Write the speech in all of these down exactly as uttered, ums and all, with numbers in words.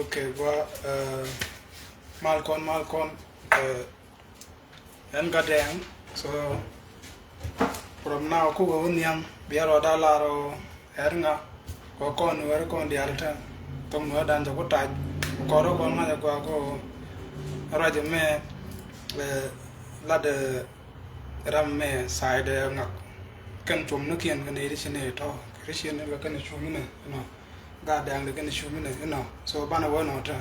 Ok, gua, eh, mal kɔn, mal kɔn, eh, ɛn Gatdɛŋ. So, from now, kukɛ wä nhiam, bia rɔ da lar ɔ ɛr ŋa, kɔ kɔn wɛr kɔn diaal tɛ, thok ni wä dan jɛ ku tac, kɔr kɔn ŋa jɛ gua kɔ ruac mɛ, eh, lat, eh, ram mɛ side ŋak. Kɛn cuɔm ni kiɛn kɛ ni ri ci ni tɔ, ri ci ni kɛ kɛn cuɔm ni nɔ. Gatdɛŋ di kɛn cu mi nɛ inɔ. So banɛ wä nɔ tɛ.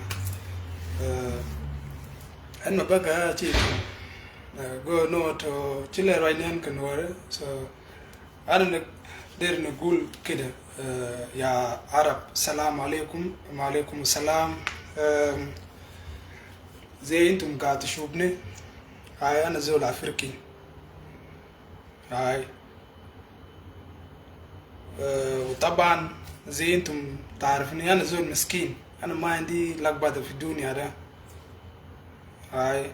Eh, ɛn mɛ bä kɛ ci, eh, go̱o̱r nɔ tɔ ci lɛ ruac ni ɛn kɛ nuɔri. So an ni der ni gul kidɛ, eh, ya Arab. Salam alaikum. Wa alaikum salam. Eh, zee intum gat shubni. Ay, ana zol Afriki. Ay. Eh, wa taban, zee intum tarifni, ana zol miskin. Ana ma indi lagbada fi dunia da. Ay.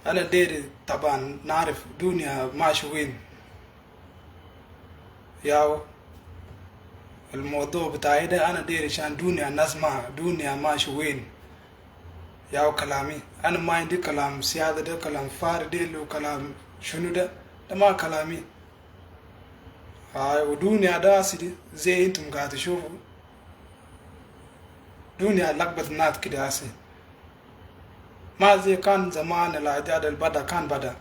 Ana deri taban narif dunia mashi wen. Yaw. Al mawdu bitai da ana deri shan dunia nas ma, dunia mashi wen. Yaw kalami. Ana ma indi kalam siyada da, kalam fari da, lo kalam shunu da. Da ma kalami. Ay, wa dunia da asi di, zee intum gat shufu. Dunia lagbat nat kida asi. Ma zee kan zaman al ajad al bada kan bada.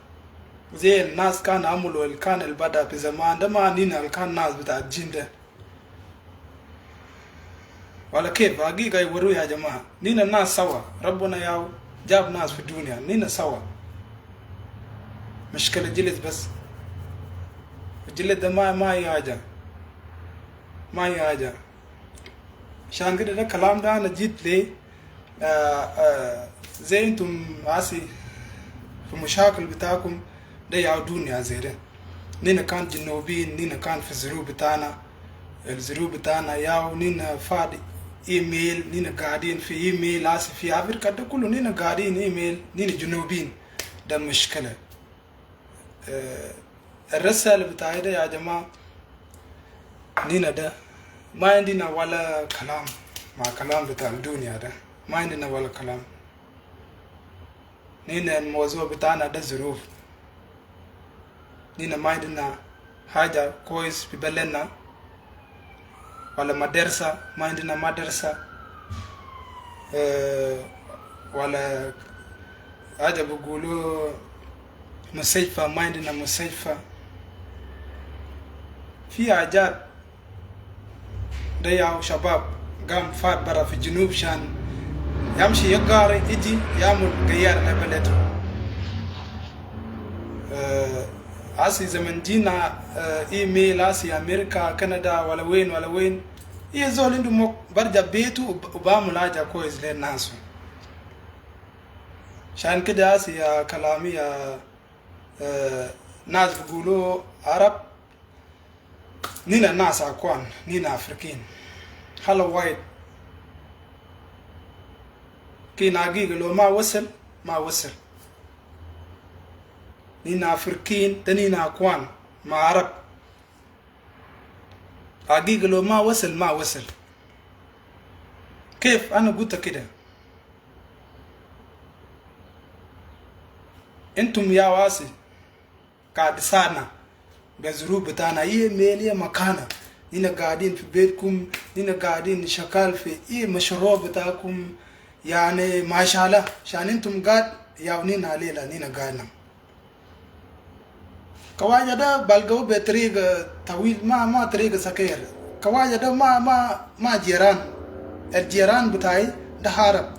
Zee al nas kan amulu al kan al bada fi zaman da ma nina al kan nas bita jin da. Wala kef, hagiga iwaru ya jamaa. Nina nas sawa. Rabbuna yaw jab nas fi dunia. Nina sawa. Mushkila jilit bas. Jilit da ma, ma yaja. Ma yaja. Shan kida da kalam da ana jit le. Ah, ah, zee intum asi fi mushakil bitakum da yaw dunia zee de. Nina kan junubin, nina kan fi zuruf bitana. El zuruf bitana yaw, nina fad email, nina gadin fi email, asi fi Afrika da kulu nina gadin email, nina junubin. Da mushkila. Eh, risala bitai da ya jamaa, nina da ma indina wala kalam, ma kalam bita dunia da, ma indina wala kalam. Nina mawzu bitana da zuruf. Nina ma indina haja kois fi beledna. Wala madrasa, ma indina madrasa. Eh, wala haja bigulu mustashfa, ma indina mustashfa. Fi hajat da yaw shabab gam fat bara fi junub shan yamshi yagari iji yamul gayar na beledu. Eh, asi zaman jina, eh, email asi Amerika, Canada, wala wen, wala wen. Iya zol indu mok barja betu ub-, ubamul haja kois le nasu. Shan kida asi ya kalami ya, eh, nas bigulu Arab. Nina nas akwan, nina Afrikin. Hala wahid. Lakin hagiga lo ma wasil, ma wasil. Nina Afrikin, da nina akwan, ma Arab. Hagiga lo ma wasil, ma wasil. Kef ana guta kida? Intum ya wasi. Ka disana be zuruf bitana, iye mel, iye makana. Nina gadin fi betkum, nina gadin shakal fi iye mashru bitakum. Yani, mashallah, shan intum gad, yaw nina lela, nina gadna. Kawaja da balgau be tariga tawil, ma, ma tariga saker. Kawaja da ma, ma, ma jiran. El jiran bitai da harab.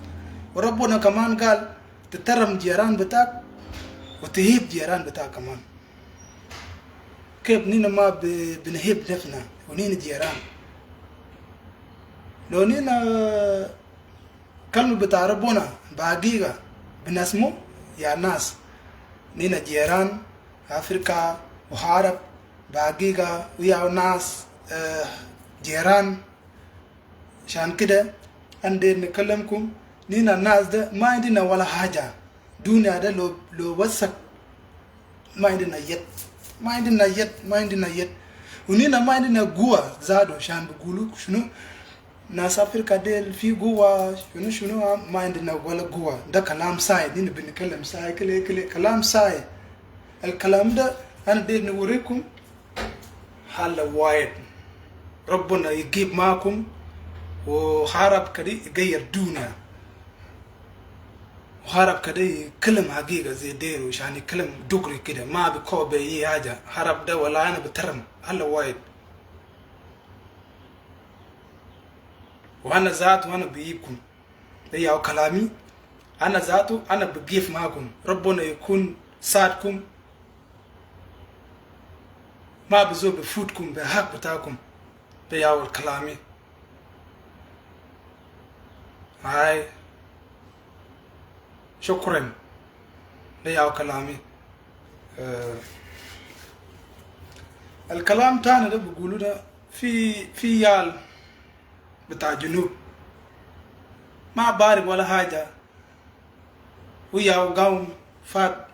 Wa Rabbuna kaman gal, titaram jiran bitak, wa tihib jiran bitak kaman. Kef nina ma bi-, binhib nefsna, wa nina jiran. Lo nina kalma bita Rabbuna, bi hagiga, binasmu, ya nas. Nina jiran, Afrika, wa Arab, bi hagiga, wa ya nas, eh, jiran. Shan kida, an der nikalamkum, nina nas da, ma indina wala haja. Dunia da lo, lo wasak, ma indina yet. Ma indina yet, ma indina yet. Wa nina ma indina guwa zado, shan bigulu shunu. Nas Africa del fi guwa, shunu shunu, ma indina wala guwa. Da kalam sai, nina binitkalam sai, kile, kile, kalam sai. Al kalam da, ana der nuwarikum, hala wayed. Rabbuna yagif makum, wa harab kede igayir dunya. Wa harab kede yikalam hagiga zay deru, shan yikalam dugri kede, ma bi kobe yi haja. Harab da wala ana bitaram, hala wayed. Wa ana zatu ana bigifkum. Da yaw kalami. Ana zatu ana bigif makum. Rabbuna yakun saadkum. Ma bi zol bifutkum be hak bitakum. Da yaw kalami. Ay. Shukran. Da yaw kalami. Eh, al kalam tani da bigulu da fi, fi yal bita Junub. Ma barif wala haja. Wu yaw gam fat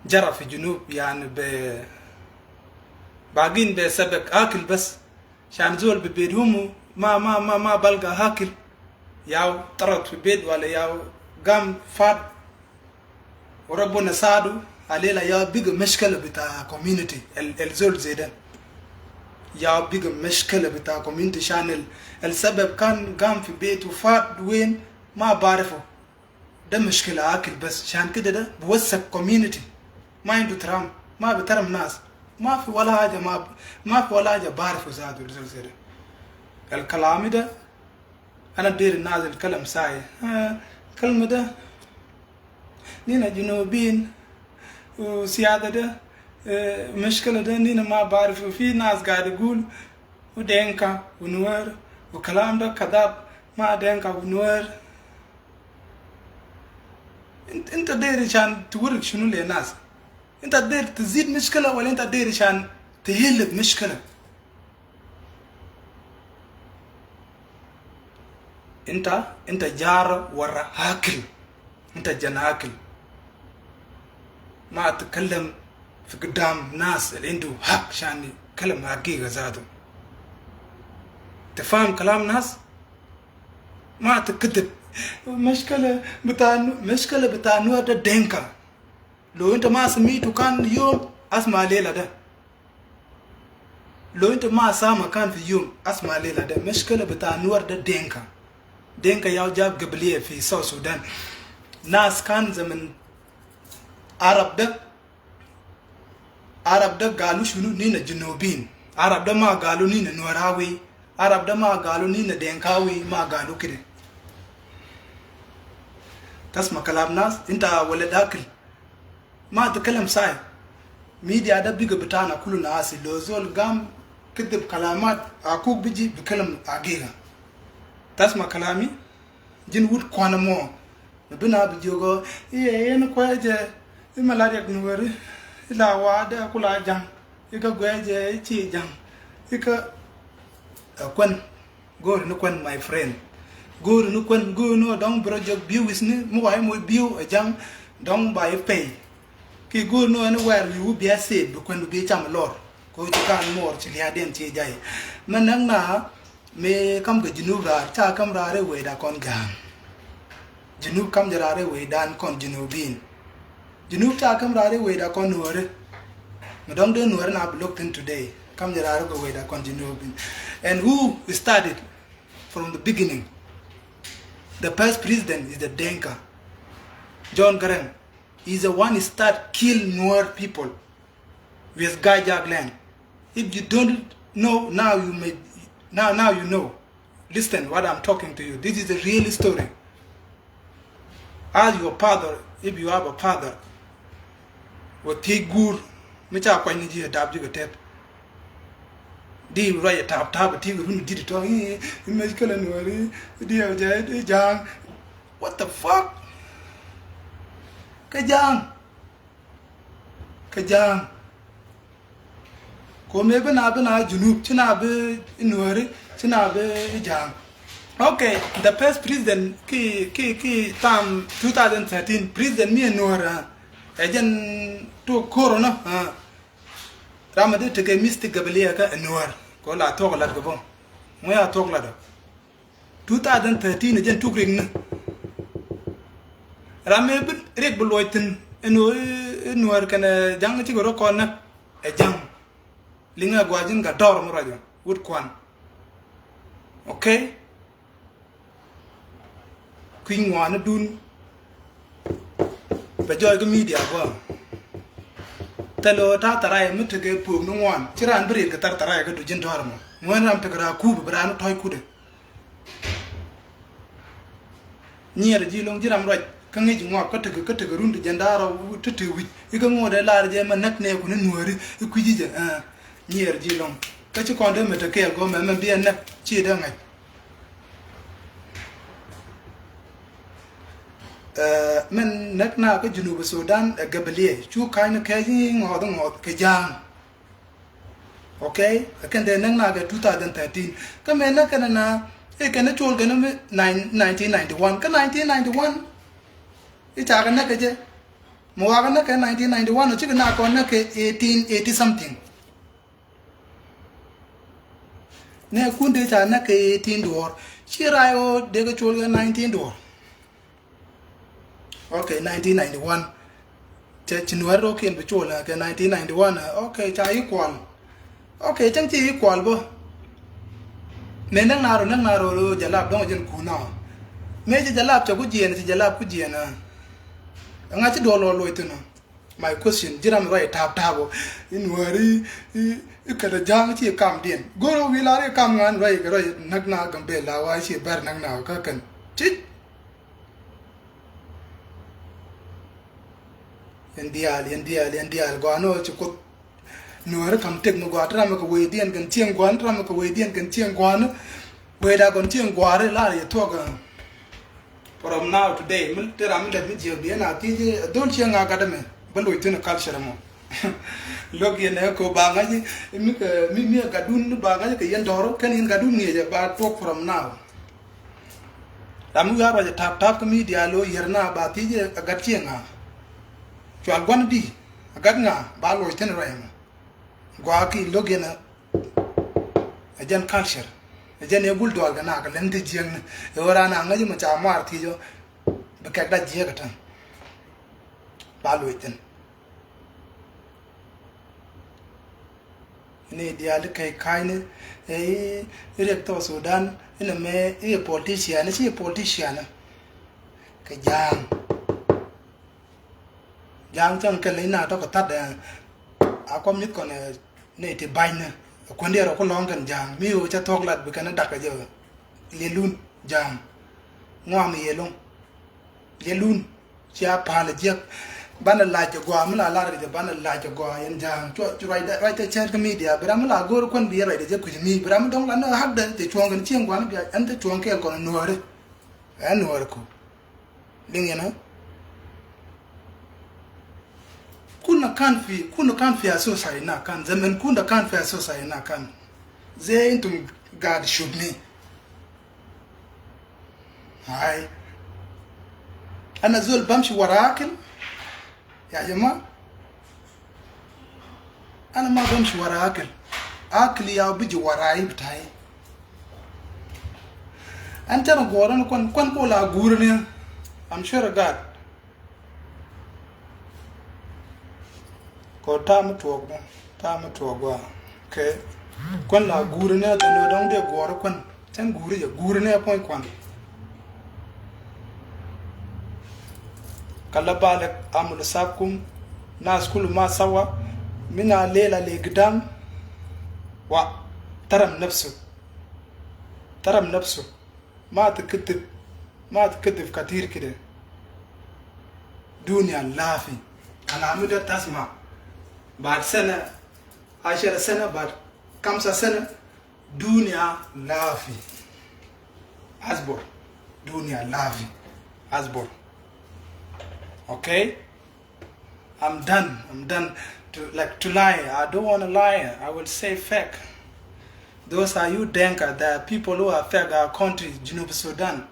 jara fi Junub, yani be bagin be sebek akil bas. Shan zol bi bit humu ma, ma, ma, ma balga akil. Yaw tarat fi bit wala yaw gam fat. Wa Rabbuna saadu, alela yaw biga mishkila bita community, el, el zol zay da. Yaw biga mishkila bita community shan el, el sabab kan gam fi betu fat wen ma barifu. Da mishkila akil bas, shan kede da biwasak community. Ma indu taram, ma bitaram nas. Ma fi wala haja, ma, ma fi wala haja barifu zatu el zol zay da. El kalami da, ana der nazil kalam sai. Ah, kalma da. Nina Junubin, u siyada da, eh, mishkila da, nina ma barif, fi nas gad gul, u Denka, u Nuer, u kalam da kadab, ma Denka, u Nuer. Int-, inta der shan tuwarik shunu le nas? Inta der tizid mishkila wala inta der shan tihilib mishkila? Inta, inta jara wara akil. Inta jan akil. Ma tikalam fi gidam nas al indu hak shan yikalam hagiga zatu. Tifam kalam nas? Ma tikidib. Mishkila bita Nu-, mishkila bita Nuer da Denka. Lo inta ma samitu kan yom, asma lela da. Lo inta ma sama kan fi yom, asma lela da. Mishkila bita Nuer da Denka. Denka yaw jab gabiliya fi South Sudan. Nas kan zaman Arab da, Arab da galu shunu, nina Junubin. Arab da ma galu nina Nuerawi. Arab da ma galu nina Denkawi, ma galu kede. Tasma kalam nas, inta walad akil. Ma tikalam sai. Media da biga bitana kulu nasi. Lo zol gam kidib kalamat, akuk biji bikalam agiga. Tasma kalami? Jin wut kwana mo. Na bina bi jiogɔ, iye, iye ni kuɛ jɛ, i malaria ni weri, i la wa de kula jaŋ, i ka guɛ jɛ, i ci jaŋ, i ka, a kwen. Go̱o̱ri ni kuɛn, my friend. Go̱o̱ri ni kuɛn, go̱o̱ri ni dɔ̱ŋ bi rɔ jɔk biu wisni, mi wa i moc biu ɛ ja̱ŋ, dɔ̱ŋ ba i pɛy. Ki go̱o̱ri ni ɛn wɛɛr wi̱i̱ wu bia save bi kuɛn bi cam lɔr. Ko ci kan muɔr ci lia̱a̱diɛn ci jay. Mɛ näk na, mi kam kɛ Junub raar, ca kam raar i̱ wecda kɔn ga̱a̱ŋ. Junub kam jɛ raar i̱ wecdan kɔn Junubin. Junub ca kam raar i̱ wecda kɔn Nuɔri. Mi dɔ̱ŋ dee Nuɔri na bi lo̱k thi̱n today. Kam jɛ raar i̱ wecda kɔn Junubin. And who started from the beginning? The first president is the Denka. John Garang is the one who start kill Nuer people with Gajak land. If you don't know, now you may, now, now you know. Listen what I'm talking to you. This is a real story. Ask your father, if you have a father. Wä thiec guur mi ca kuany ni ji̱ a dap ji̱ kɛ tɛt. Di ruac a tap tap a thiec run dit tɔ i̱ mec kälä Nuɔri di a jɛ i̱ ja̱a̱ŋ. What the fuck? Kä ja̱a̱ŋ. Kä ja̱a̱ŋ. Ko mëë bi na bi na Junub ci na bi Nuɔri ci na bi ja̱a̱ŋ. Okay, the first president ki ki ki tam two thousand thirteen, president mi ɛ Nuɔr, ah. Ɛ jɛn tuɔk koro nɔ, ah. Ram a di tekɛ mistik gabilia kä ɛ Nuɔr. Ko la tuɔk lat gabɔ. Ŋuɛ a thuɔ̱k latdɔ. Two thousand thirteen ɛ jɛn tuk rik ni. Ram mi bi rik bi luɔc thi̱n ɛn ɣöö, ɛn Nuäär kɛnɛ Ja̱ŋ cikɛ rɔ kɔn näk ɛ Ja̱ŋ. Liŋɛ gua̱a̱ ji̱n gat dɔr mi ruacɔ wut kuan. Okay? Kui̱ny ŋuanädun bɛ jɔɔc kä media gua̱a̱. Thilɛ ɣöö ta̱a̱ tharay mi tekɛ puɔ̱ɔ̱k ni ŋuan ci raan bi riet kɛ thar tharay kä du ji̱n dɔ̱r mɔ. Ŋuän ram tekɛ raar kup bi raan tɔ̱ɔ̱c kutdɛ. Nyiɛɛr ji̱ lo̱ŋ ji̱ ram ruac kä ŋi̱c ŋuak kä tekɛ, kä tekɛ run ti jiɛn da̱a̱r rɔ ti te wi̱c i̱ kä ŋo̱o̱dɛ lar jɛ mɛ näk nɛɛku ni Nuääri i̱ kui̱ci jɛ. Nyiɛɛr ji̱ lo̱ŋ kä ci kɔn dee mɛ te kɛɛl gɔmɛ mɛ bi ɛ näk ci dee ŋa̱c. Ɛ, min näk na kä Junub Sudan ɛ gabiliɛ cu ka̱ny ni kɛc i̱ ŋɔɔth ŋɔɔth kɛ Ja̱a̱ŋ. Okay? Ɛ kɛn dee näk na kɛ two thousand thirteen kä mɛ näk kɛn na i̱ kɛn i̱ col kɛn mi nine, nineteen ninety-one kä nineteen ninety-one i̱ cakɛ näk kɛ jɛ. Mi wakɛ näk kɛ nineteen ninety-one ɔ cikɛ na kɔn näk kɛ eighteen eighty something. Nɛ kun dee ca näk kɛ eighteen duɔ̱ɔ̱r ci ray ɣöö dee kɛ col kɛ nineteen duɔ̱ɔ̱r. Okay, nineteen ninety-one. Cɛ ci Nuäär rɔ kiɛn bi col kɛ nineteen ninety-one. Okay, ca equal. Okay, cäŋ ci equal bä. Mëë näk na rɔ, näk na rɔ jalap dɔ̱ŋ jɛn kun na. Mëë ci jalap cɛ ku jiɛn, ci jalap ku jiɛn. Ŋa̱c ci duɔl lɔ loc thi̱n. My question, ji̱ ram ruac tap tap ɔ. In wääri i̱, i̱, i̱ kädɛ Ja̱a̱ŋ ci kamdiɛn. Go̱r ɔ wi̱i̱ lar i̱ kam ŋa̱n ruac kɛ ruac näk na Gambela wa ci bɛr näk na kä kɛn. Cic. Yɛn diaal, yɛn diaal, yɛn diaal gɔaa ni ɣöö ci Kuoth Nuääri ka̱m tëk mi gɔaa ti ram mi kɛ wecdiɛn kɛn cieŋ gua̱a̱ni, ti ram mi kɛ wecdiɛn kɛn cieŋ gua̱a̱ni. Wecda gɔn cieŋ gua̱a̱ri lar yɛ thuɔ̱k. From now today mi te ram mi lɛt mi jiɛk bi ɛn a thiec dhol cieŋ a gat ɛmɛ bä loc thi̱n culture ɛmɔ. Lo̱k yɛn ɛ ko ba ŋa̱c mi kɛ mi mi ɛ gatdun ba ŋa̱c kɛ yɛn dɔ̱r kɛn yɛn gatdun ŋiɛcɛ ba thuɔ̱k from now. Ram mi wi̱i̱ a ruac ɛ tap tap kä media lo yier na ba thiec ɛ gat cieŋ a. Cual gua̱n di ɛ gat ŋa ba loc thi̱n rɛy mɔ. Gua̱a̱ ki lo̱k yɛn ɛ jɛn culture ɛ jɛn ɛ gul dual kɛ nak kɛ lɛn ti jiäkni ɛ ɣöö raan a ŋäc mɛ ca muaar thiec ɔ. Bi kɛk da jiäk ɛ täŋ ba loc thi̱n. Ni diaal i̱ kɛc ka̱cni i̱ riɛk thok Sudan inɛ mɛ i̱ politician i̱ ci politician kɛ Ja̱a̱ŋ. Ja̱a̱ŋ cäŋ kɛl i̱ na tɔk kɛ thatdɛ a kɔm nyith kɔn ni ti ba̱cni kuändɛ rɔ ku lɔ̱ŋ kɛn Ja̱a̱ŋ mi ɣöö cä thuɔ̱k lat bi kɛn dak kɛ jɛ. Liɛlun Ja̱a̱ŋ ŋuam yɛ lo̱ŋ. Liɛlun cia pa̱a̱l jiäk. Banɛ lac jɛ gɔaa mi la lar kɛ jɛ banɛ lac jɛ gɔaa yɛn Ja̱a̱ŋ. Cuɔ ruacdɛ ruacdɛ cɛɛt kä media bi ram mi la go̱o̱r kuän bi yɛ ruacdɛ jɛ kui̱c mi bi ram mi dɔ̱ŋ la ni hakdɛ cɛ cuɔ̱ɔ̱ŋ kɛn cieŋ gua̱n bia ɛn cɛ cuɔ̱ɔ̱ŋ kɛɛl kɔn nuääri. Ɛn nuääri ku liŋ yɛn ɛ. Kuna kan fi, kuna kan fi asusa ina kan. Zaman kuna kan fi asusa ina kan. Zee intum gad shubni. Ai. Ana zol bamshi wara akil. Ya jama. Ana ma bamshi wara akil. Akil ya biji wara ibi tai. An tana gora ni kwan, kwan ko la gura ni. I'm sure God. Kɔ ta̱a̱ mi tuɔɔk bä, ta̱a̱ mi tuɔɔk bä. Okay. Kuän la guuri ni a thɛn dɔ̱ŋ dee guɔɔri kuän. Cän guuri jɛ guuri ni a puɔ̱ny kuan. Kala balek amul sakum nas kulu ma sawa. Min a lela le gidam. Wa taram nafsu. Taram nafsu. Ma ti kidib, ma ti kidib katir kide. Dunia lafi. Kalami de tasma. Baad sene, ashara sene, baad kamsa sene. Dunia lafi. Asbur. Dunia lafi. Asbur. Okay? I'm done. I'm done to, like, to lie. I don't wanna lie. I will say fact. Those are you Denka. The people who affect our country, Junub Sudan.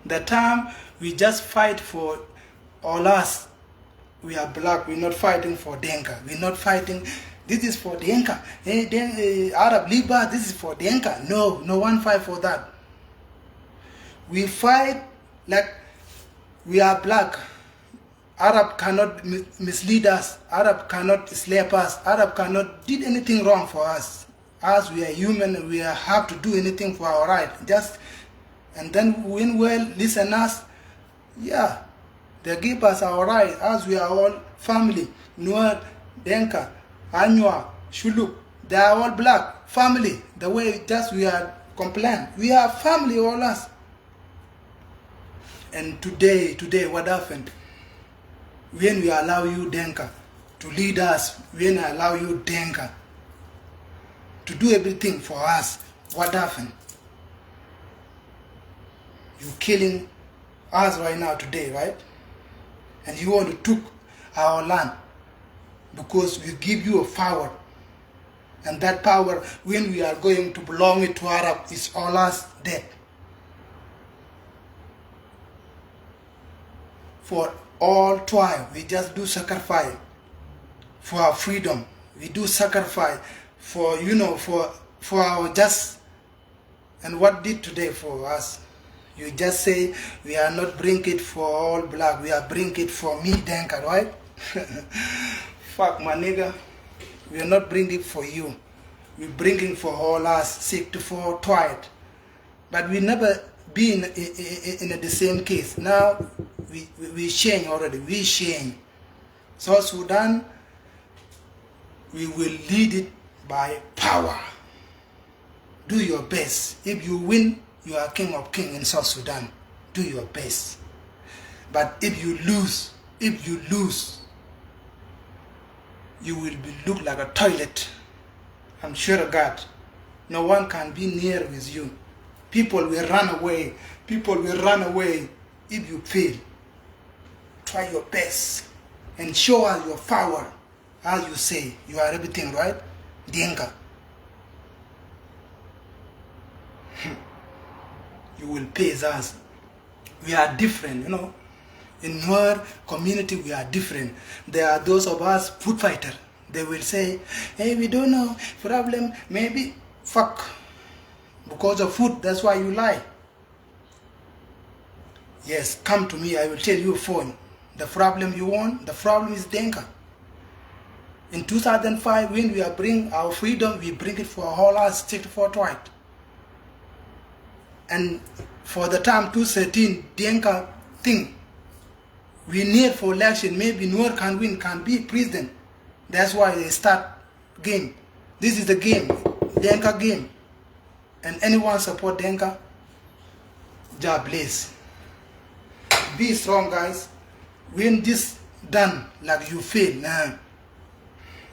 The time we just fight for all us, we are black. We're not fighting for Denka. We're not fighting. This is for Dinka. Eh, Den- eh, Arab leave us, this is for Dinka. No, no one fight for that. We fight like we are black. Arab cannot mi- mislead us. Arab cannot slap us. Arab cannot did anything wrong for us. As we are human, we are, have to do anything for our right. Just and then when well listen us, yeah, they give us our right as we are all family. Nuer, Denka, Anywa, Shuluk, they are all black family. The way just we are complain, we are family all us. And today, today, what happened? When we allow you Denka to lead us, when I allow you Denka to do everything for us, what happened? You killing us right now today, right? And you want to took our land because we give you a power. And that power, when we are going to belong it to Arab, is all us dead. For all tribe, we just do sacrifice for our freedom. We do sacrifice for, you know, for for our just and what did today for us? You just say we are not bring it for all black. We are bring it for me, Denka, right? Fuck, my nigga. We are not bring it for you. We bring it for all us sick to for tried. But we never be in, in, in the same case. Now we, we, we change already. We change. South Sudan, we will lead it by power. Do your best. If you win, you are king of king in South Sudan. Do your best. But if you lose, if you lose, you will be look like a toilet. I'm sure of God. No one can be near with you. People will run away. People will run away if you fail. Try your best and show us your power. As you say, you are everything, right? Dinka. You will face us. We are different, you know. In Nuer community, we are different. There are those of us food fighter. They will say, hey, we don't know, problem, maybe, fuck. Because of food, that's why you lie. Yes, come to me, I will tell you phone. The problem you want, the problem is Denka. In two thousand five, when we are bring our freedom, we bring it for all us sixty-four tribe. And for the time two thirteen, Denka thing, we need for election, maybe Nuer can win, can be president. That's why they start game. This is the game, Denka game. And anyone support Denka, Jah bless. Be strong, guys. When this done, like you fail, nah.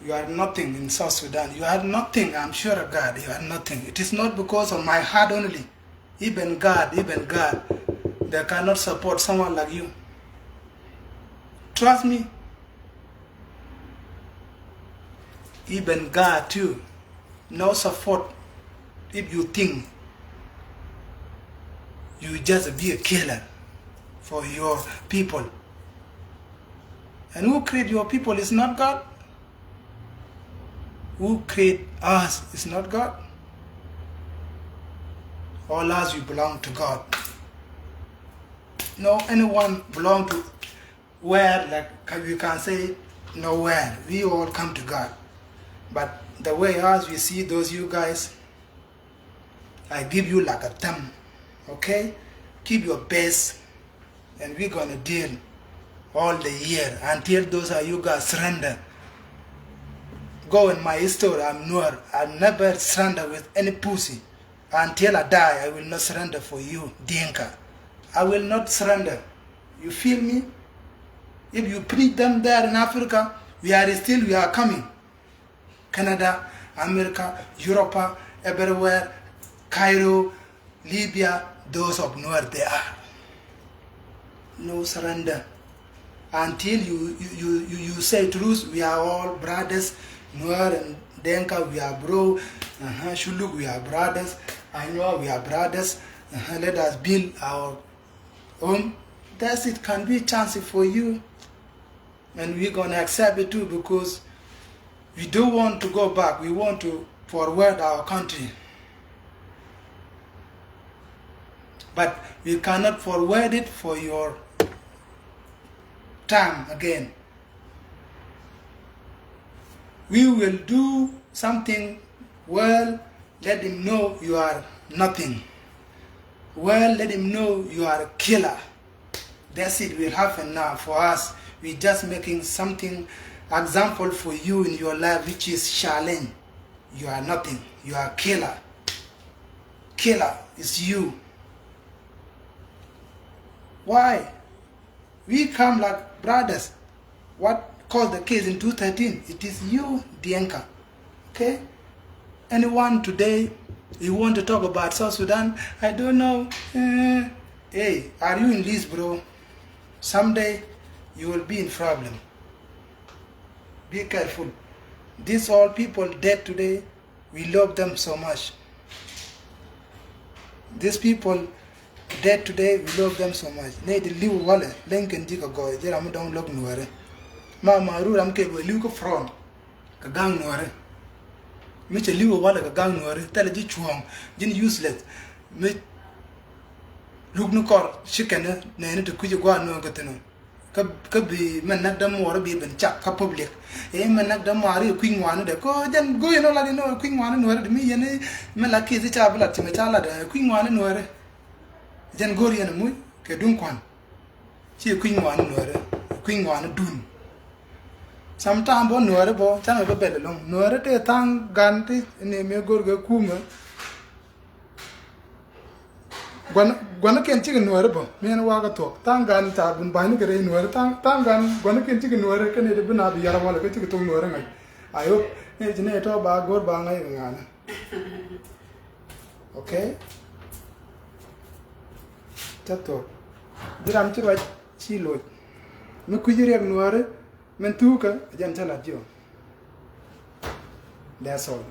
You are nothing in South Sudan. You are nothing. I'm sure of God, you are nothing. It is not because of my heart only. Even God, even God, they cannot support someone like you. Trust me. Even God too, no support if you think you just be a killer for your people. And who create your people is not God. Who create us is not God. All us, we belong to God. No anyone belong to where, like, ca- we can say nowhere. We all come to God. But the way as we see those you guys, I give you like a thumb, okay? Keep your best, and we're gonna deal all the year until those are you guys surrender. Go in my history, I'm Nuer. I never surrender with any pussy. Until I die, I will not surrender for you, Dinka. I will not surrender. You feel me? If you preach them there in Africa, we are still, we are coming. Canada, America, Europa, everywhere, Cairo, Libya, those of Nuer they are. No surrender. Until you, you, you, you, you say truth, we are all brothers. Nuer and Denka, we are bro. Uh-huh. Shuluk, we are brothers. Anywa, we are brothers. Uh-huh. Let us build our home. That's it can be a chance for you. And we're gonna accept it too because We don't want to go back. We want to forward our country. But we cannot forward it for your time again. We will do something well, let him know you are nothing. Well, let him know you are a killer. That's it will happen now for us. We just making something example for you in your life, which is challenge. You are nothing. You are killer. Killer is you. Why? We come like brothers. What caused the case in two thirteen? It is you, Dianka. Okay? Anyone today, you want to talk about South Sudan? I don't know. Eh, hey, are you in list, bro? Someday, you will be in problem. Be careful. These all people dead today, we love them so much. These people dead today, we love them so much. Nɛy ti li̱w walɛ, leny kɛn ji̱ kɛ gɔɔy, ji̱ ram mi dɔ̱ŋ lo̱k Nuäärɛ. Ma ma ru ram kɛ bɛ li̱w kä front kɛ ga̱ŋ Nuäärɛ. Mi cɛ li̱w walɛ kɛ ga̱ŋ Nuäärɛ, thilɛ ji̱ cuɔ̱ɔ̱ŋ, ji̱n useless. Mi luk ni kɔr ci kɛn nɛɛni ti kui̱c gua̱a̱r Nuäärɛ kɛ thi̱n ɔ. Kä, kä bi mɛ näk dämuɔɔri bi ben cak kä public. Ɛ mɛ näk dämuɔɔri kui̱ ŋuani dɛ. Ko jɛn go̱o̱r yɛn ɔ lat yɛn ɔ kui̱ ŋuani Nuäärɛ dɛ mi yɛn mɛ la ki̱th ca bi lat ci mɛ ca lat ɛ kui̱ ŋuani Nuäärɛ. Jɛn go̱o̱r yɛn ɛ muc kɛ duŋ kuan. Ci kui̱ ŋuani Nuäärɛ, kui̱ ŋuani dun. Sometime bä Nuäärɛ bä, can bä bɛl ɛlɔ̱ŋ. Nuäärɛ tëë tha̱a̱ŋ gan ti ni mëë go̱o̱r kɛ kumɛ. Gua̱n, gua̱n kɛn cikɛ Nuäärɛ bä, mi ɛn wakä thuɔ̱k. Tha̱a̱ŋ gan ca bin ba̱ny ni kɛ rɛy Nuäärɛ, tha̱a̱ŋ, tha̱a̱ŋ gan gua̱n kɛn cikɛ Nuäärɛ, kɛn ni di bi na bi yar walɛ, kä cikɛ thok Nuäärɛ ŋa̱c. I hope, ni ci ni tɔ̱ ba go̱o̱r ba ŋa̱c kɛ ŋa̱nä. Okay? Ca thuɔ̱k. Ji̱ ram ci ruac ci loc. Mi kui̱ci riɛk Nuäärɛ, min thuukä, a jɛn ca lat jiɔ. That's all.